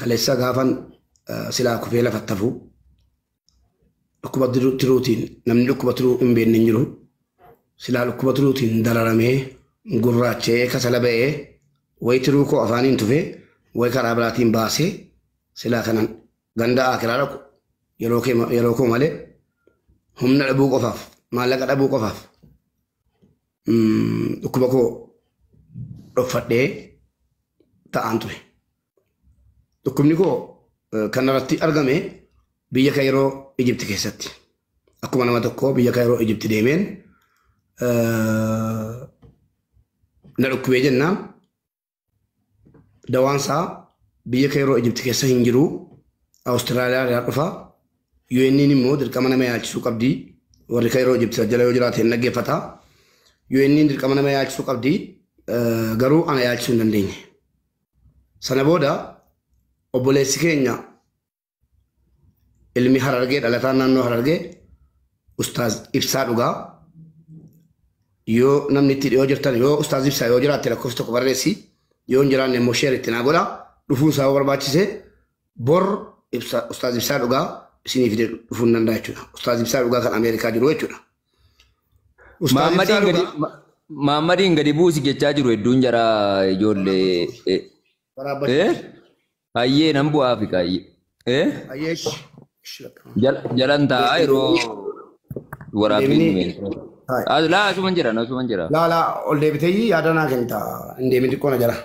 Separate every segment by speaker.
Speaker 1: Kaleessa gaafan silaa kufee lafatti hafu dhukkuba tiruutiin namni dhukkuba tiruu hin beekne hin jiru. Silaa dhukkuba tiruutiin dararamee gurraacha'ee kasala ba'ee wayi tiruu koo afaaniin tufee wayi karaa biraatiin baasee silaa kanan ganda akiraa dhaqu yeroo koo malee humna dhabuu qofaaf maallaqa dhabuu qofaaf dhukkuba koo dhokfadhee ta'aan ture. Dhukkubni koo kan irratti argame biyya Kaayiroo Ijipti keessatti. Akkuma nama tokkoo biyya Kaayiroo Ijipti deemeen na dhukkubee jennaan dawaan isaa biyya Kaayiroo Ijipti keessa hin jiru. Awustiraaliyaa irraa dhufa. UN'n immoo dirqama nama yaalchisuu qabdi. Warri Kaayiroo Ijipti jala yoo jiraate hin dhaggeeffata. UN'n dirqama nama yaalchisuu qabdi. Garuu ana yaalchisuu hin dandeenye. Sana booda obboleessi keenya ilmi Harargee dhalataan naannoo Harargee Ustaaz Ibsaa Dhugaa yoo namni itti dhiyoo jirtan yoo Ustaaz Ibsaa yoo jiraatte lakkoofsa tokko barreessi yoo hin jiraanne immoo sheer itti naa godha dhufuun isaa yoo barbaachise bor ibsa Ustaaz Ibsaa Dhugaa isinii fidee dhufuu hin danda'a jechuudha. Ustaaz Ibsaa Dhugaa kan Ameerikaa jiru jechuudha. Ustaaz Ibsaa
Speaker 2: Maammadiin gadi
Speaker 1: Dhugaa
Speaker 2: Maammadiin gadi buusi jechaa jiru hedduun jara ijoollee.
Speaker 1: Waraabbachuu.
Speaker 2: Hayyee nan bu'aa fi kaayyee.
Speaker 1: Ayyee
Speaker 2: Jalan taa'aa yeroo waraabbiin
Speaker 1: Deemni.
Speaker 2: dhume. Laa asuman jira asuman jira.
Speaker 1: Laa laa ol deebitee yaada naa kennita. Hin deemin xiqqoo na jala.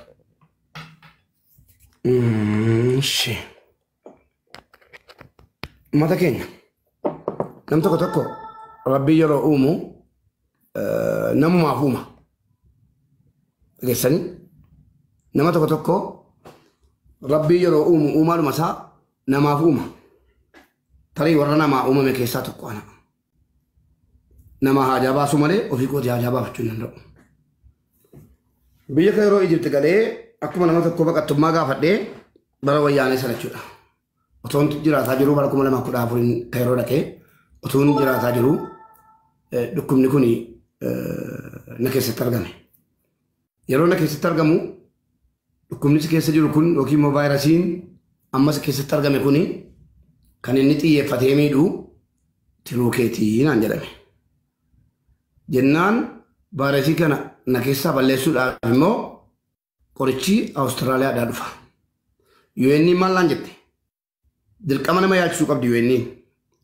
Speaker 1: Ishi. Uummata keenya nam tokko tokko rabbii yeroo uumu namumaaf uuma. Dhageessanii nama tokko tokko rabbii yeroo uumu uumaadhuma isaa namaaf uuma. Tarii warra namaa uumame keessaa tokko ana. Nama haajaa baasuu malee ofii kootii haajaa baafachuu hin danda'u. Biyya kana yeroo Ijipti galee akkuma nama tokko baqattummaa gaafadhee bara wayyaanee sana jechuudha. Otoon jiraataa jiru bara 2014 kan yeroo dhaqee otoon jiraataa jiru dhukkubni kun na keessatti argame. Yeroo na keessatti argamu dhukkubni si keessa jiru kun yookiin immoo vaayirasiin amma si keessatti argame kun kan inni xiyyeeffatee miidhu tiruu keetii naan jedhame. Jennaan vaayirasii kana na keessaa balleessuudhaaf immoo qorichi Awustiraaliyaadhaa dhufa. UN maal naan jette? Dirqama nama yaalchisuu qabdi UN.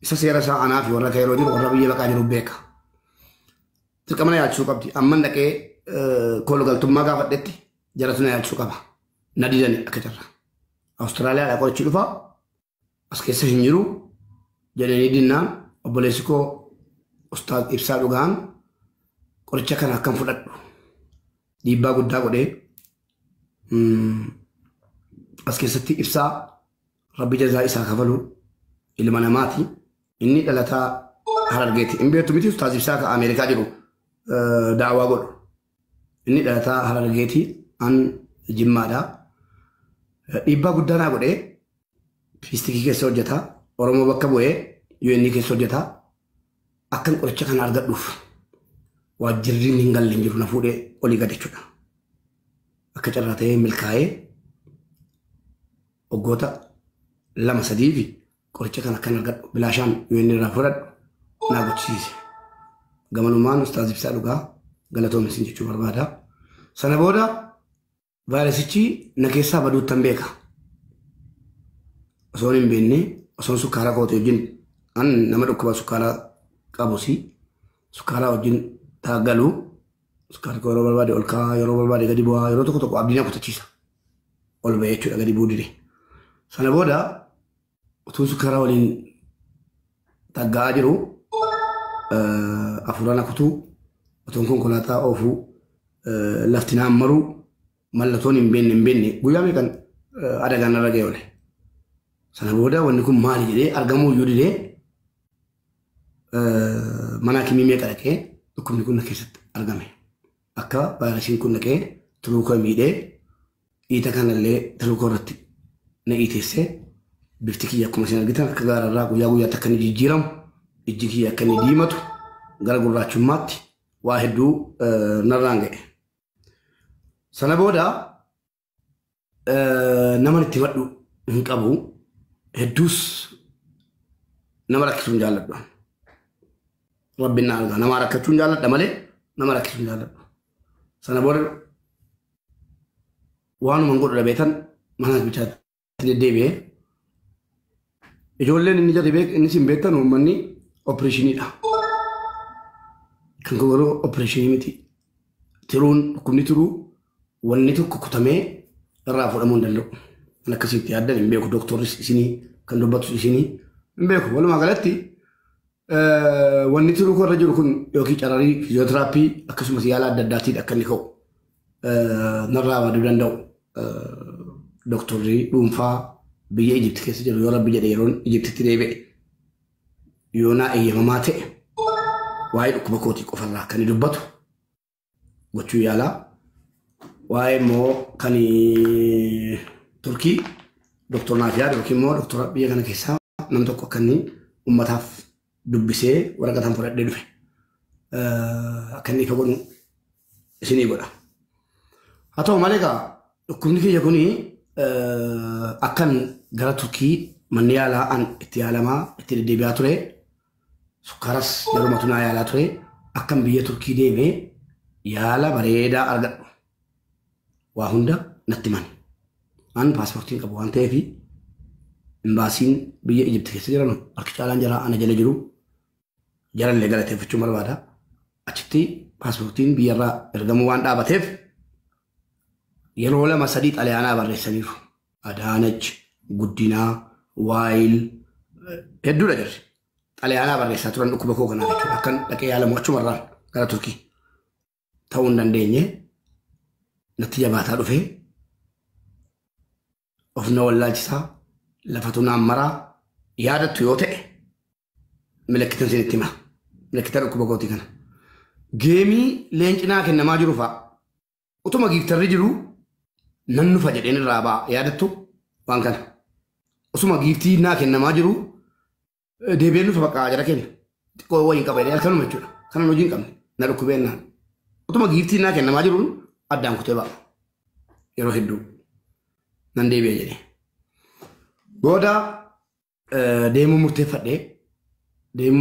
Speaker 1: Isa seera isaa anaa fi warra Kaayiroo jiru warra biyya baqaa jiru beeka. Dirqama na yaalchisuu qabdi. Amman dhaqee koolugaltummaa gaafadhetti jaratu na yaalchisuu qaba. Na didani akka jarra. Awustiraaliyaadhaa qorichi dhufa. As keessa hin jiru jedhanii dinnaan obboleessi koo Ustaaz Ibsaa Dhugaan qoricha kana akkam fudhadhu dhiibbaa guddaa godhee as keessatti Ibsaa rabbi jazaa isaa kafalu ilma namaati. Inni dhalataa Harargeeti. Hin beektu miti Ustaaz Ibsaa kan Ameerikaa jiru daawwaa godhu. Inni dhalataa Harargeeti an Jimmaadha. Dhiibbaa guddaa naa godhee fiistikii keessa hojjeta. Oromoo bakka bu'ee UN keessa hojjeta. Akkan qoricha kana argadhuuf waajjirri hin galle hin jiru na fuudhee olii gad jechuudha. Akka carraa ta'ee milkaa'ee waggoota 2 3 fi qoricha kana akkan argadhu bilaashaan UN irraa fudhadhu naa gochisiise. Gamanumaan Ustaaz Ibsaa Dhugaa galatoomi isin jechuu barbaada. Sana booda vaayirasichi na keessaa baduuttan beeka. Osoon hin beekne osoon sukkaara kooti wajjin an nama dhukkuba sukkaara qabusi sukkaara wajjin taaggalu sukkaara koo yeroo barbaade ol ka'a yeroo barbaade gadi bu'aa yeroo tokko tokko abdii na kutachiisa. Ol ba'ee jechuudha gadi bu'uu dide. Sana booda utuu sukkaara waliin tagga'aa jiru hafuura na kutuu utuun konkolaataa oofuu lafti naan maruu mallattoon hin beekne hin beekne guyyaa meeqan adagaan narra ga'e oole. Sana booda wanni kun maali jedhee argamuu iyyuu didee mana hakimii meeqa dhaqee dhukkubni kun na keessatti argame. Akka vaayirasiin kun dhaqee tiruu koo miidhee dhiita kanallee tiruu koo irratti na dhiiteessee bifti kiyya akkuma isin argitan akka gaararraa guyyaa guyyaatti akka inni jijjiiramu ijji kiyya akka inni diimatu gara gurraachummaatti waa hedduu narraan ga'e. Sana booda nama itti himadhu hin qabu. Hedduus nama rakkisuun jaalladhu. Rabbiin na arga. Nama rakkachuun jaalladha malee nama rakkisuun jaalladhu. Sana booda waanuma godhu dhabeetan mana bichaatti deddeebi'ee ijoolleen inni jarri beek inni isin beektan uummanni opereeshiniidha. Kan garuu opereeshinii miti. Tiruun dhukkubni tiruu wanni tokko kutamee irraa fuudhamuu hin danda'u. Kan akkasitti yaaddan hin beeku dooktorris isinii kan dubbatus isinii hin beeku. Walumaa galatti wanni tiruu irra jiru kun yookiin cararii fiiziyootiraappii akkasumas yaala adda addaatiin akka inni ka'u narraa baduu danda'u. Dooktorri dhuunfaa biyya Ijipti keessa jiru yoo rabbi jedhe yeroon Ijiptitti deebi'e yoo naa eeyyamamaa ta'e waa'ee dhukkuba kootii qofarraa kan inni dubbatu gochuu yaalaa. Waa'ee immoo kan Turkii Dooktor Naafiyaad yookiin immoo dooktora biyya kana keessaa nam tokko akka inni uummataaf dubbisee waraqataan fudhadhee dhufe akka inni ifa godhu isinii godha. Haa ta'u malee egaa dhukkubni kiyya kuni akkan gara Turkii manni yaalaa an itti yaalamaa itti deddeebi'aa ture sukkaaras yeroo naa yaalaa ture akkan biyya Turkii deemee yaala bareedaa argadhu waa hunda natti mani. An paaspoortiin qabu waan ta'eef imbaasiin biyya Ijipti keessa jiran harki caalaan jara ana jala jiru jarallee galateeffachuu barbaada. Achitti paaspoortiin biyyarraa ergamuu waan dhaabateef yeroo lama sadii xalayaanaa barreessaniiru. Adaanach, Guddinaa, Waayil hedduudha jirri. Xalayaanaa barreessaa turan dhukkuba koo kanaa jechuudha. Akkan dhaqee yaalamu achumarraan gara Turkii ta'uu hin dandeenye natti jabaataa dhufee of na wallaalchisaa lafatu naan maraa yaadattu yoo ta'e malakkitan isinitti hima. Malakkita dhukkuba kootii kana. Geemii leenci naa kennamaa jiru fa'a. Utuma giiftarri jiru nan nufa jedheen irraa ba'a yaadattu waan kana. Osuma giiftii naa kennamaa jiru deebi'een nufa bakka jara kenna. Xiqqoo wayii qaba jedhee halkanuma jechuudha. Kanan hojii hin qabne na dhukkubeen naan. Utuma giiftii naa kennamaa jiruun addaan kutee ba'a. Yeroo hedduu nan deebi'e jedhee. Booda deemuu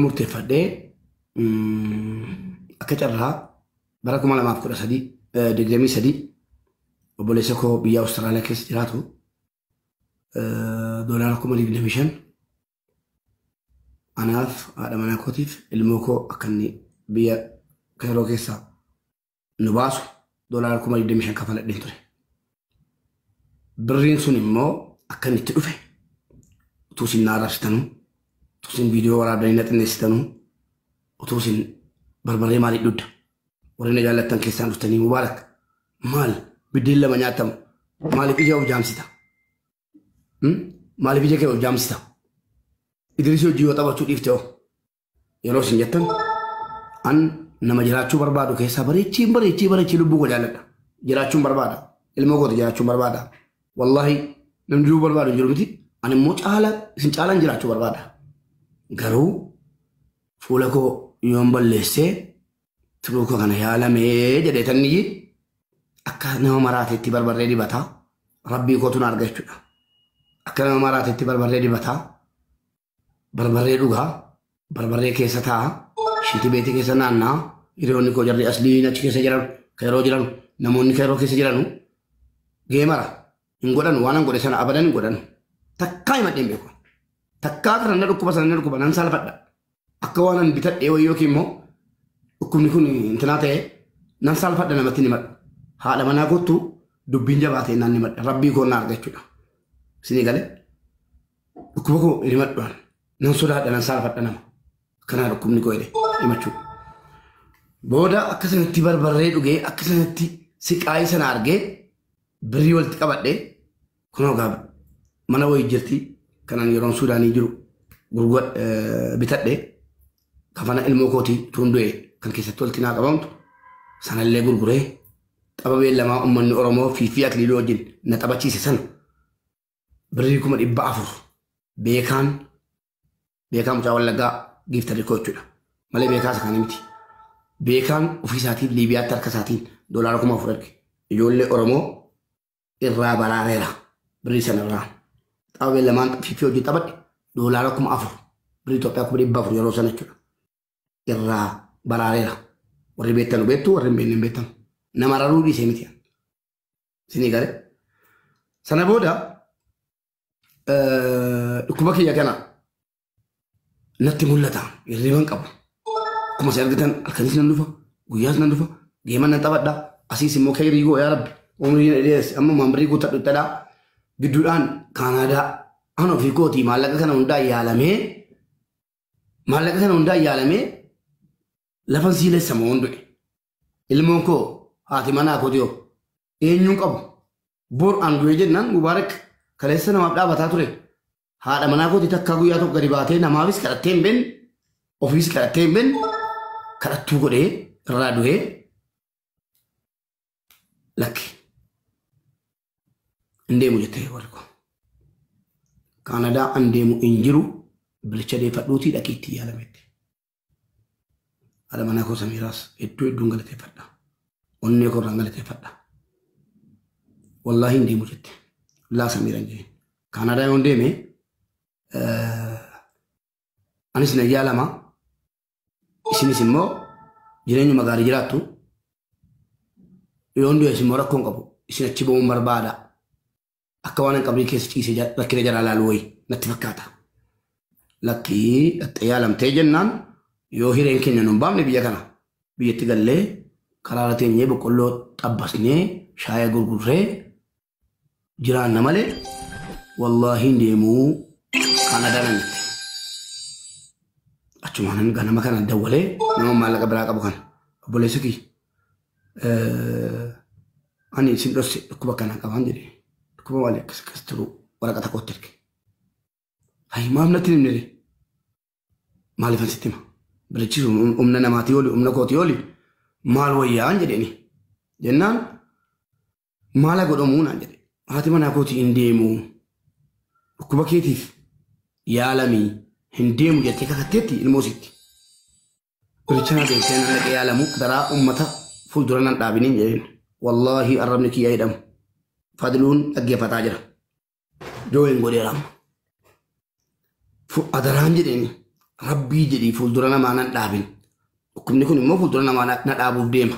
Speaker 1: murteeffadhee akka carraa bara 2013 23 obboleessa koo biyya Awustiraaliyaa keessa jiraatu doolaara 25,000 anaaf haadha manaa kootiif ilmoo koo akka inni biyya Kairoo keessaa nu baasu doolaara 25,000 kafaladheen ture. Birriin sun immoo akka inni itti dhufe utuu isin na arrabsitanuu, utuu isin viidiyoo waraabdanii na xinneessitanuu, utuu isin barbaree maaliif dhugda? Warri na jaallattan keessaan dhuftanii Mubaarak maal biddeen lama nyaatama maaliif ija of jaamsita? Maaliif ija kee of jaamsita? Idrisii hojii yoo taphachuu dhiifte hoo? Yeroo isin jettan an nama jiraachuu barbaadu keessaa bareechii bareechii bareechii lubbuu koo jaalladha. Jiraachuun barbaada. Ilmoo kooti jiraachuun barbaada. Wallaahi namni jiruu barbaadu hin jiru miti. Ani immoo caala isin caalaan jiraachuu barbaada. Garuu fuula koo yoon balleessee tiruu koo kana yaalamee jedhee tanniyyi akka nama maraateetti barbarree dibataa rabbii kootu na arga jechuudha. Akka nama maraateetti barbarree dibataa barbarree dhugaa barbarree keessa taa'a shinti beetii keessa naannaa hiriyoonni koo jarri asliin achi keessa jiran Kairoo jiran namoonni Kairoo keessa jiranu geemara hin godhanu waan an godhe sana abadan hin godhanu. Takkaa himadhee hin beeku. Takkaa kana na dhukkuba sana na dhukkuba nan saalfadha. Akka waan an bitadhee wayii yookiin immoo dhukkubni kun intinaa ta'e nan saalfadha namatti hin himadhu. Haadha manaa kottu dubbiin jabaatee naan himadha. Rabbii koo na arga jechuudha. Isinii galee dhukkuba koo hin himadhu. Nan sodaadha nan saalfadha nama. Akkanaa dhukkubni koo jedhe himachuu. Booda akka sanatti barbarree dhugee akka sanatti siqaayii sana argee birrii walitti qabadhee kunoo gaaba mana wayii jirti kanan yeroon Suudaanii jiru bitadhee kafana ilmoo kootii tuun du'e kan keessatti walitti naa qabamtu sanallee gurguree tapha beellamaa uummanni Oromoo Fiifii Akiliiluu wajjin na taphachiise sana birrii 400,000 beekaan beekaa mucaa Wallaggaa giiftarri koo jechuudha. Malee beekaa isa kana miti. Beekaan ofii isaatiin Liibiyaatti harka isaatiin doolaara 4,000 erge. Ijoollee Oromoo irraa baraareera birrii sanarraa. Tapha beellamaan fiifii hojii taphadhe $4,000 birrii Itoophiyaa 400,000 yeroo sana jechuudha. Irraa baraareera. Warri beektan beektu, warri hin beekne hin beektan. Nama raruu dhiisee miti. Isinii galee. Sana booda dhukkuba kiyya kana natti mul'ata. Hirriba hin qabu. Akkuma isin argitan halkanis nan dhufa, guyyaas nan dhufa, geema nan taphadha. Asiis immoo kayrii goo yaa Rabbi. Umrii na dheeresse amma maamrii guuttadhu ittadha. Gidduudhaan Kaanaadaa an ofii kootii maallaqa kana hundaa yaalamee maallaqa kana hundaa yaalamee lafan siilessamu hundu'e. Ilmoon koo haati manaa kooti yoo eenyuun qabu bor an du'e jennaan Mubaarak kaleessa namaaf dhaabataa ture. Haadha manaa kooti takkaa guyyaa tokko gadi baatee namaafis kadhattee hin beekne ofiis kadhattee hin beekne kadhattuu godhee irraa du'ee lakki. Hin deemu jettee warri koo. Kaanadaa an deemu hin jiru bilicha deeffadhuutii dhaqii itti yaalametti. Haadha manaa koo Samiiraas hedduu hedduun galateeffadha. Onnee koo irraan galateeffadha. Wallaahi hin deemu jette. Laa Samiira hin jedhin. Kaanadaa yoon deeme anis nan yaalama. Isinis immoo jireenyuma gaarii jiraattu. Yoon du'es immoo rakkoo hin qabu. Isin achi ba'uun barbaada. Akka waan hin qabrii keessa ciisee rakkina jaraa laalu wayi natti fakkaata. Lakkii dhaxxee yaalamtee jennaan yoo hireen keenya nun baafne biyya kana biyyatti gallee karaara teenyee boqqolloo xabbasnee shaayee gurgurree jiraanna malee wallaahi hin deemuu Kaanadaa nan jette. Achumaan ganama kana dawwalee nama maallaqa biraa qabu kana obboleessa kiyya ani isin dhosse dhukkuba kanaa qabaan jedhee. Dhukkuba maali akkas akkas turu waraqata kootti erge. Hayi maaf natti hin himne maaliifan sitti hima? Bilichisu humna namaatii oli humna kootii oli maal wayyaan jedheeni. Jennaan maala godhamuu naan jedhe. Haati manaa kootii hin deemu. Dhukkuba keetiif yaalamii hin deemu jettee kakatteetti ilmoo sitti. Bilicha na deemtee nan dhaqee yaalamu daraa uummata fuuldura nan dhaabiniin jedheen. Wallaahi arrabni kiyya jedhamu. Fadluun dhaggeeffataa jira. Jooyin godheera amma. Adaraan jedheeni rabbii jedhii fuuldura namaa nan dhaabin. Dhukkubni kun immoo fuuldura namaa na dhaabuuf deema.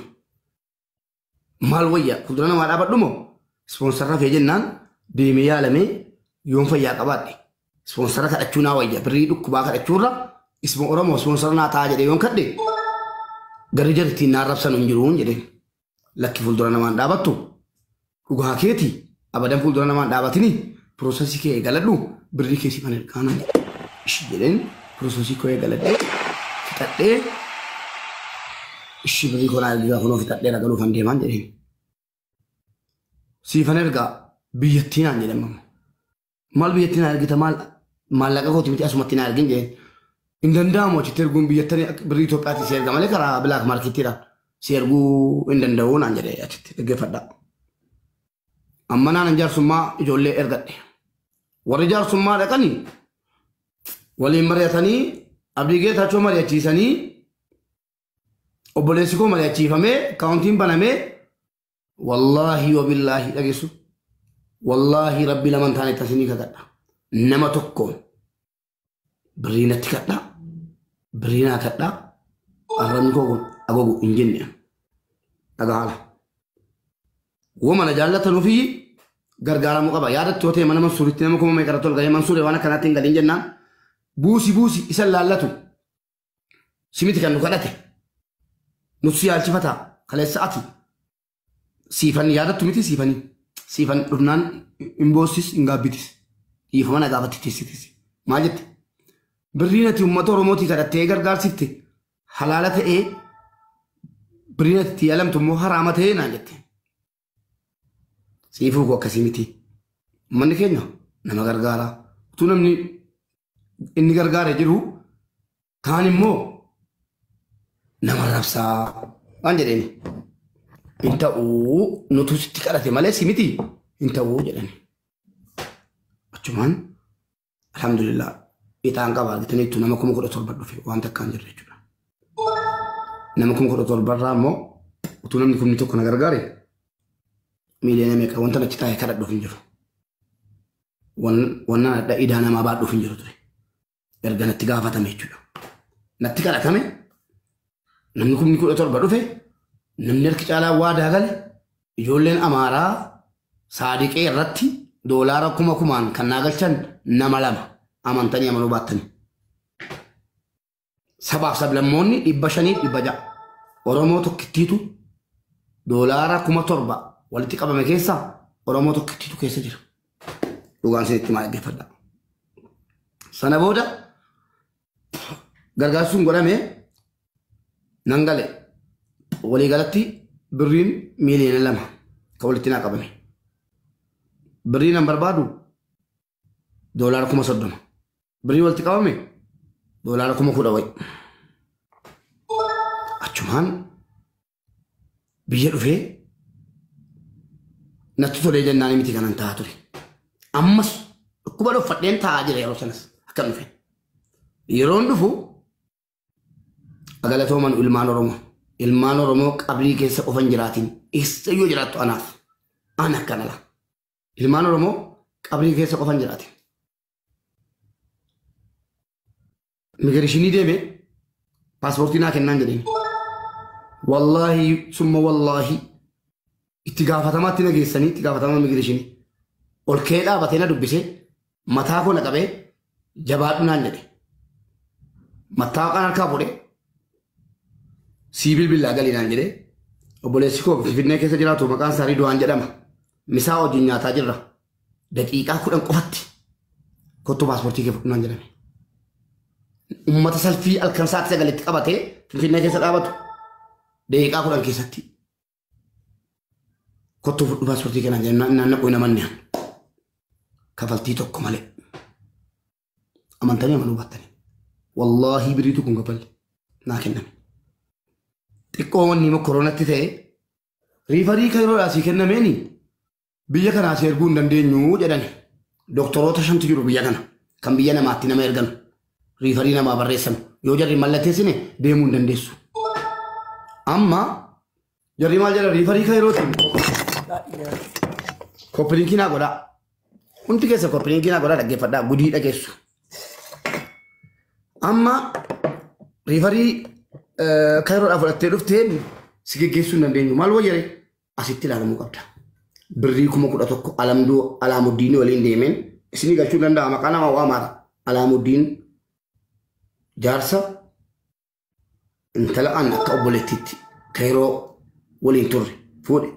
Speaker 1: Maal wayya fuuldura namaa dhaabadhu moo ispoonsarra fee jennaan deemee yaalamee yoon fayyaa qabaadhe ispoonsarra kadhachuu naa wayya birrii dhukkubaa kadhachuurra isma Oromoo ispoonsarra naa ta'a jedhee yoon kadhe garri jarri ittiin naan rabsan hin jiruun jedheen. Lakki fuuldura namaan dhaabattu dhugaa keeti abadan fuuldura namaan dhaabatini piroosesii kee eegaladhu birrii kee siifan ergaa naan jedhe. Ishi jedheen piroosesii koo eegaladhee fixadhee ishi birrii koo naa ergaa kunoo fixadhee ragaluufan deemaan jedheen. Siifan ergaa biyyattii naan jedhan mamma. Maal biyyattii naa ergita maal maallaqa kooti miti asumatti naa ergin jedheen. Hin danda'amu achitti erguun biyyattii birrii Itoophiyaatti si erga malee karaa bilaak maarkettiidhaan si erguu hin danda'u naan jedhee achitti dhaggeeffadhaa. Amma naan jaarsummaa ijoollee ergadhe. Warri jaarsummaa dhaqanii waliin mari'atanii Abdii Geetaachoo mari'achiisanii obboleessi koo mari'achiifamee kaawuntiin banamee wallaahi wabillaahi dhageessu. Wallaahi rabbi laman taane tasinii kakadha. Nama tokkoon birrii natti kadhaa birrii naa kadhaa arrabni koo kun agogu hin jenne dhagaa haala. Wama na jaallatan ofii gargaaramuu qaba. Yaadatti yoo ta'e mana Mansuuritti nama kuma meeqa irratti ol galee Mansuuree waan akkanaatti hin galin jennaan buusi buusi isa laallatu simiti kan nu kadhate nuti yaalchifata kaleessa ati siifan yaadattu miti siifanii siifan dhufnaan hin boossis hin gaabbitis dhiifama na gaafatti teessitis maal jette birriin ati uummata Oromootii kadhattee gargaarsifte halaala ta'ee birriin ati itti yaalamtu immoo haraama ta'ee naan jette. Siifuu koo akkasii miti. Uummanni keenya nama gargaara. Utuu namni inni gargaare jiru kaan immoo nama rabsaa waan jedheeni. Hin ta'uu nutu sitti kadhate malee si miti hin ta'uu jedhani. Achumaan alhamdulillah ixaan qaba argitaniittu nama 17,000 dhufe waan takkaan jirre jechuudha. Nama 17,000 irraa immoo utuu namni 1,000 na gargaare miiliyoona meeqa wanta achi taa'ee kadhadhuuf hin jiru. Wannan adda idaa namaa baadhuuf hin jiru ture. Erga natti gaafatame jechuudha. Natti kadhatame namni 17,000 dhufe namni harki caalaa waadaa gale ijoolleen Amaaraa saadiqee irratti doolaara 2,000 kan naa galchan nama 2 amantanii amanuu baattanii. Sabaaf sablammoonni 500 600 Oromoo tokkittiitu doolaara 7,000 walitti qabame keessa Oromoo tokkittiitu keessa jira. Dhugaan isinitti maa dhaggeeffadha. Sana booda gargaarsuun godhame nan gale. Waliigalatti birriin 2 million kan walitti naa qabame. Birrii nan barbaadu doolaara 30,000. Birrii walitti qabame doolaara 10,000 wayi. Achumaan biyya dhufee natti tolee jennaan miti kanan taa'aa ture. Ammas dhukkuba dhuffadheen taa'aa jira yeroo sanas akka dhufe. Yeroon dhufu galatooman ilmaan Oromoo. Ilmaan Oromoo qabrii keessa qofan jiraatin eessayyuu jiraattu anaaf. An akkana la. Ilmaan Oromoo qabrii keessa qofan jiraatin. Migireeshinii deeme paaspoortii naa kennaan jedheen. Wallaahi summa wallaahi itti gaafatamaatti na geessanii itti gaafatamaa migireeshinii. Ol ka'ee dhaabatee na dubbisee mataa koo na qabee jabaadhu naan jedhe. Mataa kan harkaa fuudhee sii bilbilaa galii naan jedhee obboleessi koo Finfinnee keessa jiraatu maqaan isaa Ridwaan jedhama. Misaa wajjin nyaataa jirra. Daqiiqaa 10 qofatti kottu paaspoortii kee fudhu naan jedhame. Uummata salfii halkan sa'aatii 9tti qabatee Finfinnee keessa dhaabatu daqiiqaa 10 keessatti kottu fudhu paaspoortii kee naan jedhame naan naquu hin amanne. Kafaltii tokko malee. Amantanii amanuu baattanii. Wallaahi birriitu kun kafalle naa kenname. Xiqqoo wanni immoo koronatti ta'e riifarii kan yeroodhaa sii kennameeni biyya kanaa si erguu hin dandeenyu jedhani. Doktoroota 5tu jiru biyya kana kan biyya namaatti nama ergan riifarii namaa barreessan yoo jarri mallatteessine deemuu hin dandeessu. Amma jarri maal jedha riifarii kan yerootiin koppiliinkii naa godhaa. Hundi keessa koppiliinkii naa godhaa dhaggeeffadhaa gudii dhageessu. Amma riifarii kan yeroodhaa fudhattee dhufteen si geggeessuu hin dandeenyu. Maal wayyare asitti ilaalamuu qabda. Birrii 11,000 alamduu Alaamuddiinii waliin deemeen isinii galchuu danda'a maqaa nama waamaadha. Alaamuddiin jaarsa intala an akka obboleettiitti kan yeroo waliin turre fuudhe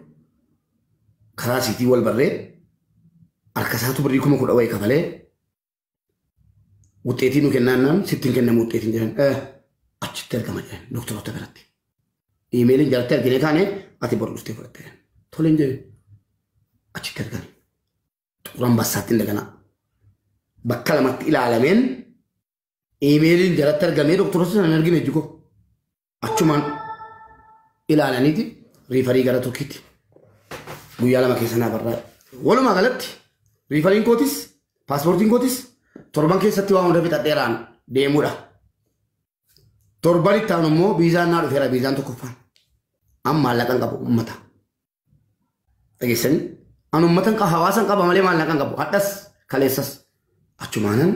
Speaker 1: karaa siitii wal barree harka isaatu birrii 10,000 wayii kafalee wuxxeetii nu kennaan sitti hin kennamu wuxxeetiin jedhan achitti argama jedhan doktoroota biratti. Iimeeliin jalatti argine kaane ati bor dhuftee fudhatte jedhan. Toleen jedhe achitti argame. Xuqur Ambassaatti daganaa. Bakka lamatti ilaalameen iimeeliin jalatti argamee doktoroota sana hin argine jikoo. Achumaan ilaalaniiti riifarii gara Turkiitti guyyaa 2 keessa naa barraa'e. Walumaa galatti riifariin kootis paaspoortiin kootis torban keessatti waan hunda fixadheeraan deemuudha. Torban itti aanu immoo viizaan naa dhufeera viizaan tokkoffaan. An maallaqa hin qabu uummata. Dhageessanii? An uummata hin qabu hawaasa hin qaba malee maallaqa hin qabu. Hadhas kaleessas. Achumaanan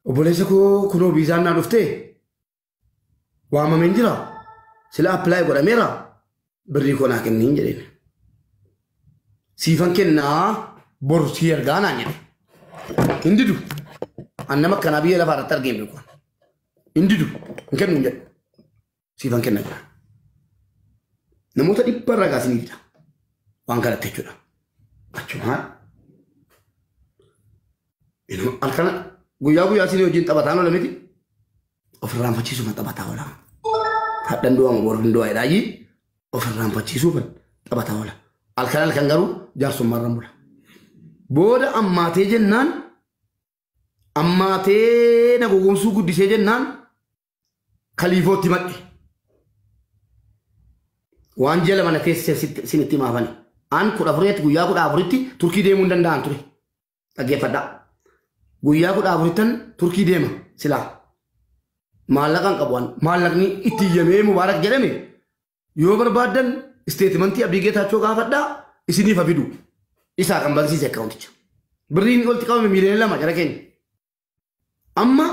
Speaker 1: obboleessa koo kunoo viizaan naa dhuftee waamameen jira. Sila appilaayi godhameera birrii koo naa kenniin jedheen. Siifan kennaa boru sii ergaa naan jedhe. Hin didu. An nama akkanaa biyya lafaa irratti argee hin beeku. Hin didu. Hin kennu hin jedhu. Siifan kenna jira. Namoota 100 irraa kaasanii fida. Waan kanatti jechuudha. Achumaan halkan guyyaa guyyaa isin wajjin taphataan oola miti. Ofirraanfachiisuufan taphataa oola. Hadhan du'ama boru hin du'a jedhaayi ofirraanfachiisuufan taphataa oola. Halkan halkan garuu jaarsummaarra mula. Booda ammaatee jennaan ammaatee na gowwoomsuu guddisee jennaan kaliifootti madhe. Waan ji'a 2 na teessise isinitti himaafani. An 14tti guyyaa 14tti Turkii deemuu hin danda'an ture. Dhaggeeffadhaa. Guyyaa 14ttan Turkii deema silaa. Maallaqa hin qabu an. Maallaqni itti iyyamee Mubaarak jedhame yoo barbaaddan isteetimantii Abdii Geetaachoo gaafadhaa isiniif haa fidu. Isaa kan bansiise akkaawunticha. Birriin walitti qabame 2 miiliyoona jara keenya. Amma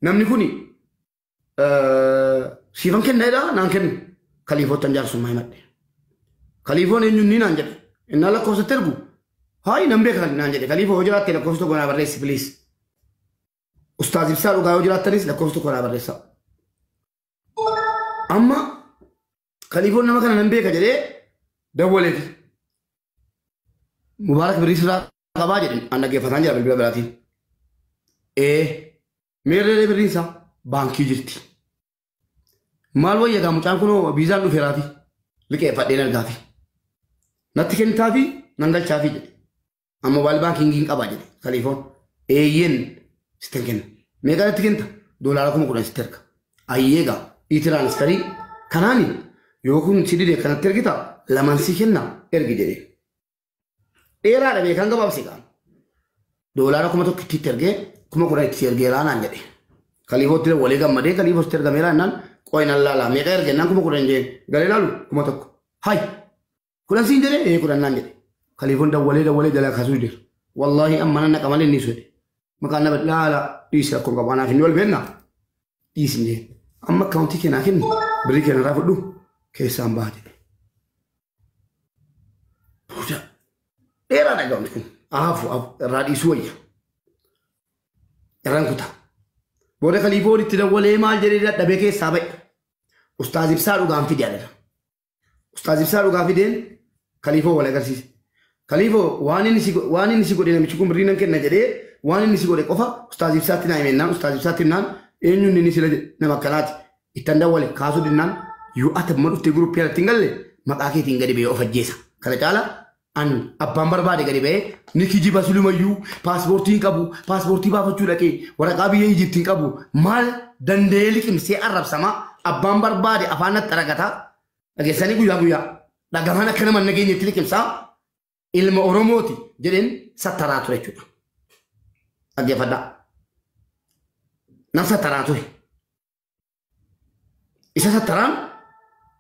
Speaker 1: namni kuni siifan kenna naan kennu. Kaliifoottan jaarsummaa himadhe. Kaliifoon eenyuun ni naan jedhe. Innaa lakkoofsatti ergu. Haayi, nan beeka naan jedhe. Kaliifoo, hoo jiraatte lakkoofsa tokko naa barreessi, please. Ustaaz Ibsaa Dhugaa, yoo jiraattanis lakkoofsa tokko naa barreessaa. Amma kaliifoon nama kana nan beeka jedhee dawwaleefi. Mubaarak birrii sirraa qabaa jedhe, an dhaggeeffataan jira bilbila biraatiin. Ee, meerree birriin isaa baankii jirti. Maal wayya gaa, mucaan kunoo viizaan dhufeeraafi liqeeffadheen argaafi. Natti kennitaafi nan galchaafi jedhe. Amma mobile bankingiin qabaa jedhe kaliifoon. Eeyyeen, sittan kenna. Meeqa natti kennita? Doolaara 10,000 sitti erga. Ayyee gaa, e-transferii kanaani yoo kun si dide kanatti ergita, lamaan si kenna, ergi jedhe. Dheeraadha, beekan gabaabse gaa. Doolaara 1,000 itti ergee 10,000 itti ergeeraa naan jedhe. Kaliifootti walii gammadee, kaliifootti ergameeraa jennaan, qo'i nan laala, meeqa erge jennaan, 10,000 jeen, galee laalu 1,000. Hay, 10 siin jedhee, ee, 10 naan jedhe. Kaliifoon dawwalee dawwalee jalaa kaasuu jira. Wallaahi amma nan naqa malee inni jedhe. Maqaan nama laala, dhiisi, rakkoon qabu, anaaf inni wal beekna. Dhiisi jeen. Amma akkaawuntii keenaa kenni, birrii keenya irraa fudhu, keessaan baha jedhe. Booda dheeraadha gaa'onni kun. Ahafu irraa dhiisuu wayya. Irraan kuta. Booda kaliifoon itti dawwalee maal jedhee dadhabee keessaa ba'e. Ustaaz Ibsaa Dhugaan fide jedhama. Ustaaz Ibsaa Dhugaa fideen kaliifoo wal agarsiise. Kaliifoo, waan inni si godhe, namichi kun birrii nan kenna jedhee waan inni si godhe qofa Ustaaz Ibsaatti naa himennaan, Ustaaz Ibsaatti himnaan, eenyuun inni sila jedhe, nama akkanaati. Ittan dawwale kaasuu dinnaan, yoo ati amma dhuftee guruppii alatti hin galle maqaa keetiin gadi ba'ee of ajjeesa. Kana caala an abbaan barbaade gadi ba'ee ni kijiba, sulumayyuu paaspoortii hin qabu, paaspoortii baafachuu dhaqee waraqaa biyya Ijiptii hin qabu, maal danda'ee liqimsee arrabsama, abbaan barbaade afaan natti aragata, dhageessanii guyyaa guyyaa dhagahaan akka nama nageenyetti liqimsaa, ilma Oromooti jedheen sattaraa ture jechuudha. Dhaggeeffadhaa. Nan sattaraa ture. Isa sattaraan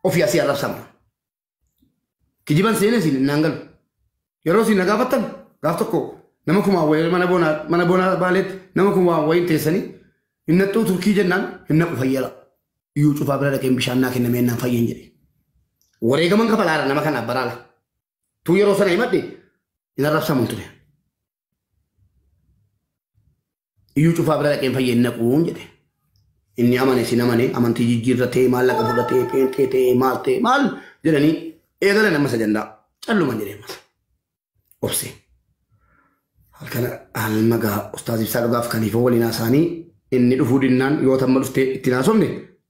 Speaker 1: ofii asii arrabsama. Kijiban seenee siin naan galu. Yeroo isin na gaafattan, gaaf tokko nama kumaa wayii mana boonaa baaleetti nama kumaa wayiin teessanii, hin naxxuu Turkii jennaan, hin naqu, fayyala. Iyyuu cufaa bira dhaqeen bishaan naa kennamee naan fayyeen jedhe. Wareegaman kafalaara nama kanaaf baraala. Tuu yeroo sana himadhe hin arrabsamu ture. Iyyuu cufaa bira dhaqeen fayyeen naquun jedhe. Inni amane sin amane, amantii jijjiirratee, maallaqa fudhatee, qeenxee ta'ee, maal ta'e maal jedhanii eegalan, amma sajandaa calluman jedhee ammas. Obse. Halkan alma gaa Ustaaz Ibsaa Dhugaaf kaliifoo waliin haasa'anii, inni dhufuu dinnaan, yoo tamma dhuftee ittiin haasofne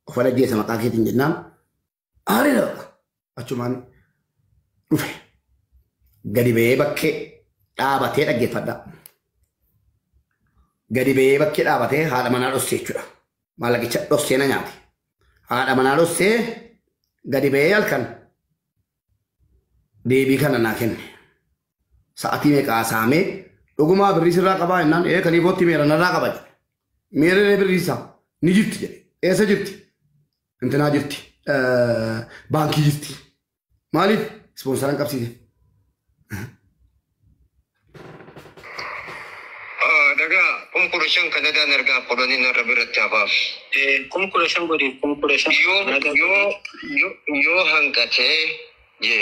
Speaker 1: of ajjeesa maqaa keetiin jennaan, aariidha bakka. Achumaan dhufe. Gadi ba'ee bakkee dhaabatee, dhaggeeffadha. Gadi ba'ee bakkee dhaabatee haadha manaa dhossee jechuudha. Maallaqicha dhossee na nyaate. Haadha manaa dhossee gadi ba'ee halkan deebii kana naa kenne. Sa'atii meeqa saamee, dhugumaa birrii sirraa qabaa jennaan, ee, kaliifootti meera narraa qaba jedhe. Meerree birrii isaa ni jirti jedhe. Eessa jirti? Intinaa jirti. Baankii jirti. Maaliif? Ispoonsaran qabsiise.
Speaker 3: Dhagaa, 15,000 Kanadaan argaa, 10 narra biratti hafaaf.
Speaker 4: 15,000 godhi, 15,000.
Speaker 3: Yoo hanqatee jee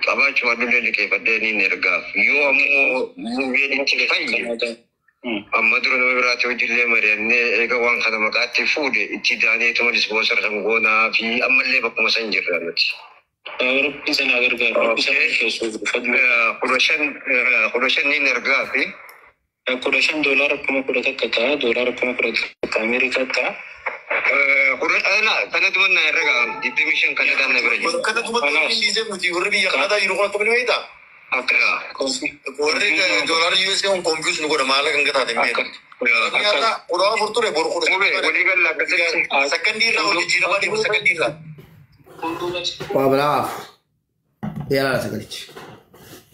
Speaker 3: qabaachuu adullee liqeeffadhee niin ergaaf. Yoo ammoo muggeen itti fayye, amma dura nama biraatti hojillee mari'annee, eega waan kana maqaatti fuudhe itti daaneetuma sponsor san goonaa fi ammallee bakkuma san jirra nuti.
Speaker 4: Rabbi sana gargaaru. Rabbi sana keessuuf fadlu.
Speaker 3: 15, 15 niin ergaa fi
Speaker 4: 15 doolaara 11,000 ta'a. Doolaara 11,000 Ameerikaa ta'a.
Speaker 3: Kana duma na herrega, 25 Kanadaan na bira jiru.
Speaker 5: Kana tumatti dhiisee nuti warri biyya Kanadaa jiru kun akkamiin wayitaa?
Speaker 4: Akka
Speaker 5: Warri doolaara USA kun confuse nu godha, maallaqa kan gataate hin beeku. Nyaata 14 ture, boru 10.
Speaker 3: Mube walii galla akkasitti.
Speaker 5: Sakkandii irraa hojii jijjiiramaa deemu sakkandii irraa.
Speaker 1: Waa biraaf dheeraadha sagalichi.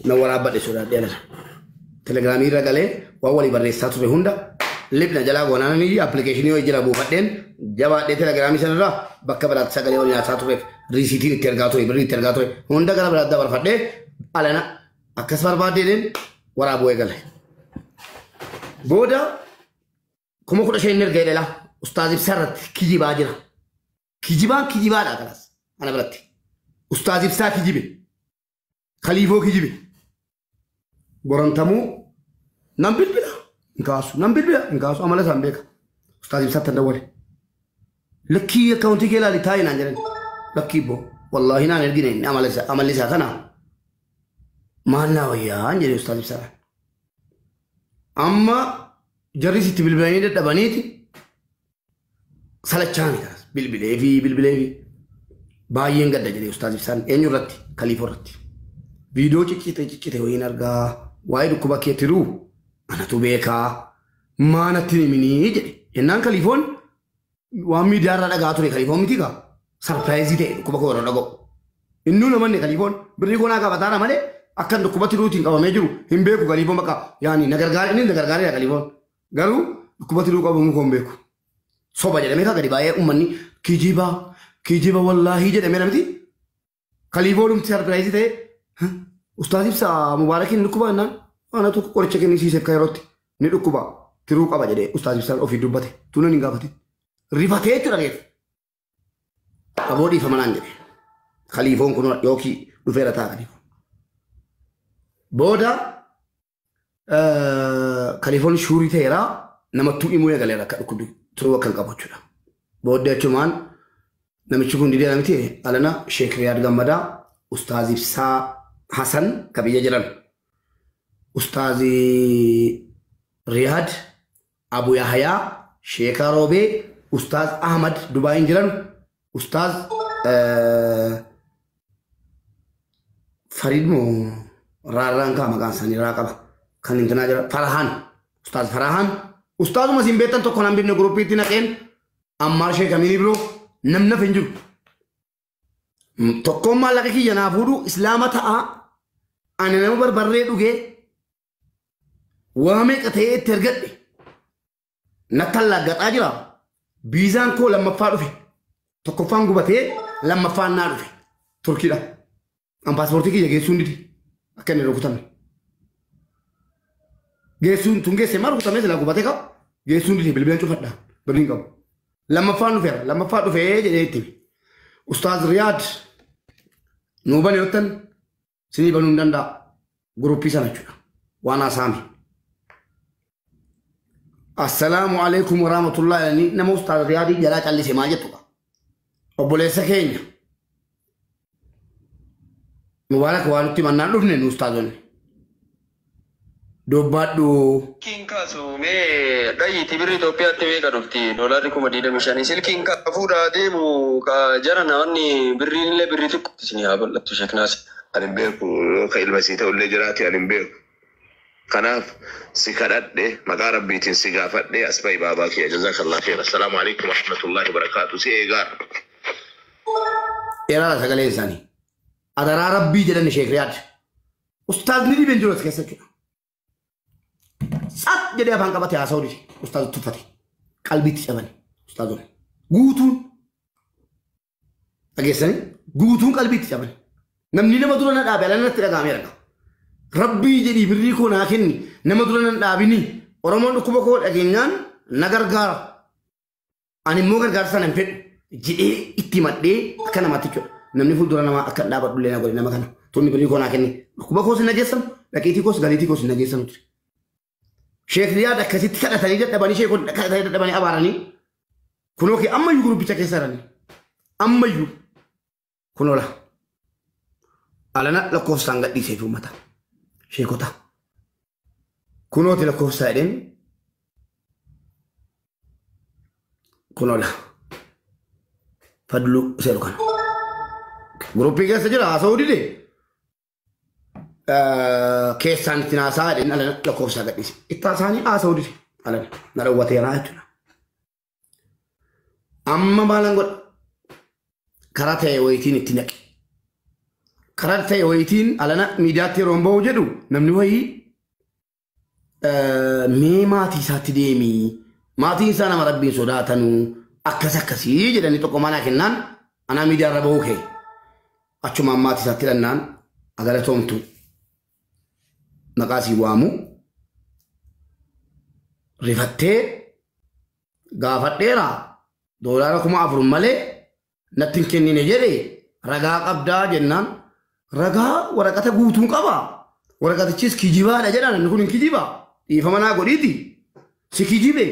Speaker 1: Na waraabbadhe, sodaa dheerata. Telegiraamii irra galee waan walii barreessaa ture hunda libna jalaa goonaan appilikeeshinii wayii jira buufadheen jabaadhee, telegiraamii sanarraa bakka biraatti sagalee walii nyaataa tureef, riisiitiin itti ergaa ture, birrii itti ergaa ture hunda gara biraatti dabarfadhee, alana akkas barbaaddeedheen waraabuu eegale. Booda 15,000 erga jedhe laa Ustaaz Ibsaa irratti kijibaa jira. Kijibaan kijibaadha kanas ana biratti. Ustaaz Ibsaa kijibe. Kaliifoo kijibe. Borantamuu nan bilbila hin kaasu nan bilbila hin kaasu amala isaan beeka. Ustaaz Ibsaatti hin dawwale. Lakkii akkaawuntii kee ilaali taa'i naan jedhan. Lakkii boo wallaahi naan ergine inni amalli isaa kana. Maal naa wayyaa hin jedhe Ustaaz Ibsaadhaan. Amma jarri sitti bilbilanii dadhabaniiti salachaani kanas bilbilee fi bilbilee fi baay'een gadda jedhe Ustaaz Ibsaan eenyu irratti Kaliifoo irratti. Viidiyoo ciccite ciccite wayiin argaa waa'ee dhukkuba kee tiruu anatu beekaa maanatti himinii jedhe. Jennaan Kaliifoon waan miidiyaa irraa dhagaa ture Kaliifoon miti kaa sarpiraayizii ta'e dhukkuba koo yeroo dhaga'u. Innuu namanne Kaliifoon birrii koo naa gaafataara malee akkan dhukkuba tiruutiin qabamee jiru hin beeku Kaliifoon bakka yaani na gargaare inni na gargaareera Kaliifoon. Garuu dhukkuba tiruu qabamuu koo hin beeku. Soba jedhamee kaa gadi baay'ee uummanni kijiba kijiba wallaahii jedhamee namti Kaliifoon dhumti sarpiraayizii ta'e Ustaaz Ibsaa Mubaarakiin dhukkuba jennaan anatu qoricha kennisiiseef kan yerootti ni dhukkuba tiruu qaba jedhee Ustaaz Ibsaan ofii dubbate tunuun hin gaafatin. Rifatee jechuudha reef. Aboo dhiifama naan jedhe. Kaliifoon kun yookiin dhufeera ta'a Kaliifoon. Booda Kaliifoon shuurii ta'eera namattuu himuu eegaleera akka dhukkubni tiruu akka hin qabu jechuudha. Booddee achumaan namichi kun didee namiti alana Sheek Riyaad Gammadaa Ustaaz Ibsaa Hasan ka biyya jiran. Ustaaz Riyaad Abu Yahyaa Sheeka Roobee Ustaaz Ahmad Dubaayin jiran Ustaaz Farid moo Raarraan kaa maqaan isaanii raa qaba. Kan intinaa jira Farahaan Ustaaz Farahaan Ustaazuma isin beektan tokko nan bifne guruppiitti naqeen Ammaar Sheek Amiin Ibroo namni hafe hin jiru. Tokkoon maallaqa kiyya naa fuudhu Islaama ta'a ani nama barbarree dhugee waa meeqa ta'ee itti ergadhe natti allaaggaxaa jira. Biizaan koo lammaffaa dhufe. Tokkoffaan gubatee lammaffaan naa dhufe. Turkiidha. An paaspoortii kiyya geessuun dide. Akka inni rukutamne. Geessuun tun geesse maa rukutamee silaa gubatee qaba. Geessuun dide bilbilan cufadha. Birrii hin qabu. Lammaffaan dhufeera. Lammaffaa dhufee jedhee itti hime. Ustaaz Riyaad nuu bane yottan sinii banuu hin danda'a. Guruppii sana jechuudha. Waan haasa'ame. Assalaamu alaikum warahmatullahi jedhanii nama Ustaaz Riyaadii jalaa callise maal jettu qaba. Obboleessa keenya. Mubaarak waan nutti mannaan dhufne nu ustaazonni. Dubbaadhu.
Speaker 3: Silkiin kaasu mee dhayiiti birri Itoophiyaatti meeqa dhufti doolaarri 25,000 silkiin kaafuudhaa deemu ka jara namoonni birriin illee birrii xiqqoo isin haa bal'attu Sheek Naasir.
Speaker 6: Ani hin beeku yoo ka ilma sii ta'ullee jiraate ani hin beeku. Kanaaf si kadhadhe maqaa Rabbiitiin si gaafadhe as bahi baabaa kiyya jazakallah kheer. Assalaamu alaikum warahmatullahi wabarakaatu si eegaara.
Speaker 1: Dheeraadha sagaleen isaanii. Adaraa Rabbii jedhan Sheek Riyaad. Ustaazni dhibeen jiru as keessa jechuudha. Tsat jedhee afaan qabate haasa'uu dide. Ustaazu tuffate. Qalbiitti cabani. Ustaazonni. Guutuun dhageessanii guutuun qalbiitti cabani. Namni nama dura na dhaabe ala natti dhaga'amee arga. Rabbii jedhii birrii koo naa kenni nama dura nan dhaabini. Oromoon dhukkuba koo dhageenyaan na gargaara. Ani immoo gargaarsa sana hin fedhu jedhee itti himadhee akka namaatti jechuudha. Namni fuuldura namaa akka hin dhaabadhu illee na godhe nama kana. Tunni birrii koo naa kenni. Dhukkuba koos hin dhageessanu, dhaqiitii koos galiitii koos hin dhageessanu ture. Sheek Riyaad akkasitti kadhatanii dadhabanii sheekonni kadhatanii dadhabanii abaaranii kunoo kee ammayyuu gurubbicha keessa jiranii ammayyuu kunoo la alana lakkoofsaan gadhiisee fi uummata sheekota kunooti lakkoofsaa jedheen kunoo la fadlu seeru kana gurubbii keessa jira haasa'uu dide keessaan ittiin haasaa jedheen alana lakkoofsaa gadhiise. Itti haasaanii haasa'uu dide alana na dhawwateeraa jechuudha. Amma maalan godha? Karaa ta'e wayitiin itti naqe. Karaa ta'e wayitiin alana miidiyaatti yeroo bahu jedhu namni wayii mee maatii isaatti deemi. Maatiin isaa nama rabbiin sodaatanuu akkas akkasii jedhanii tokko manaa kennaan anaa miidiyaa irra bahuu kee. Achumaan maatii isaatti dhannaan agalatoomtu. Maqaa sii waamu. Rifattee gaafadheera doolaara 4,000 malee natti hin kennine jedhe ragaa qabdaa jennaan ragaa waraqata guutuun qaba. Waraqatichis kijibaadha jedhan inni kun hin kijiba. Dhiifama naa godhiiti. Si kijibe.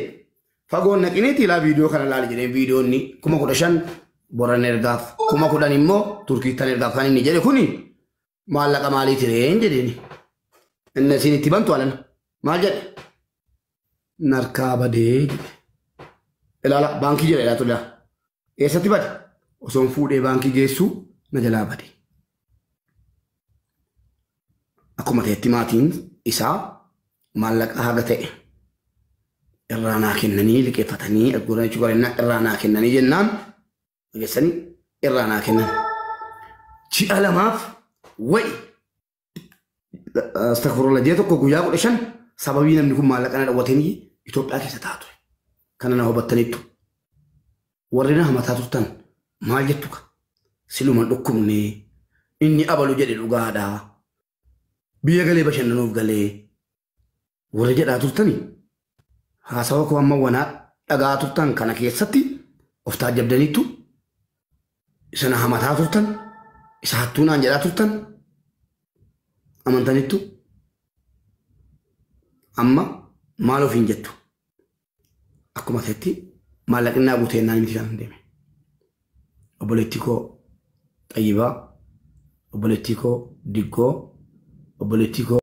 Speaker 1: Fagoon naqiniiti ilaa viidiyoo kana laali jedhee viidiyoonni 15,000 Boran ergaaf 10,000 immoo Turkiittan ergaaf kan inni jedhe kuni maallaqa maaliiti reen jedheeni. Inni isin itti bantu alana. Maal jedhe? Narkaa badee jedhe. Ilaala baankii jedha ilaa tolaa. Eessatti bade? Osoon fuudhee baankii geessuu na jalaa bade. Akkuma ta'etti maatiin isaa maallaqa haga ta'e irraa naa kennanii liqeeffatanii ergoon jechuudha irraa naa kennanii jennaan dhageessanii irraa naa kennan. Ji'a lamaaf wayi astaghfirullah ji'a tokko guyyaa 15 sababii namni kun maallaqa na dhawwatanii Itoophiyaa keessa taa'aa ture. Kana na hubattaniittu. Warri na hamataa turtan maal jettu ka? Siluma dhukkubne inni abalu jedhe dhugaadha. Biyya galee bashannanuuf galee warri jedhaa turtani haasawa koo amma wanaa dhagaa turtan kana keessatti of taajjabdaniittu isa na hamataa turtan isa hattuu naan jedhaa turtan amantaniittu amma maal ofiin jettu akkuma ta'etti maallaqni naa guutee naan miti kan deeme. Obboleettii koo Xayyibaa, obboleettii koo Diggoo, obboleettii koo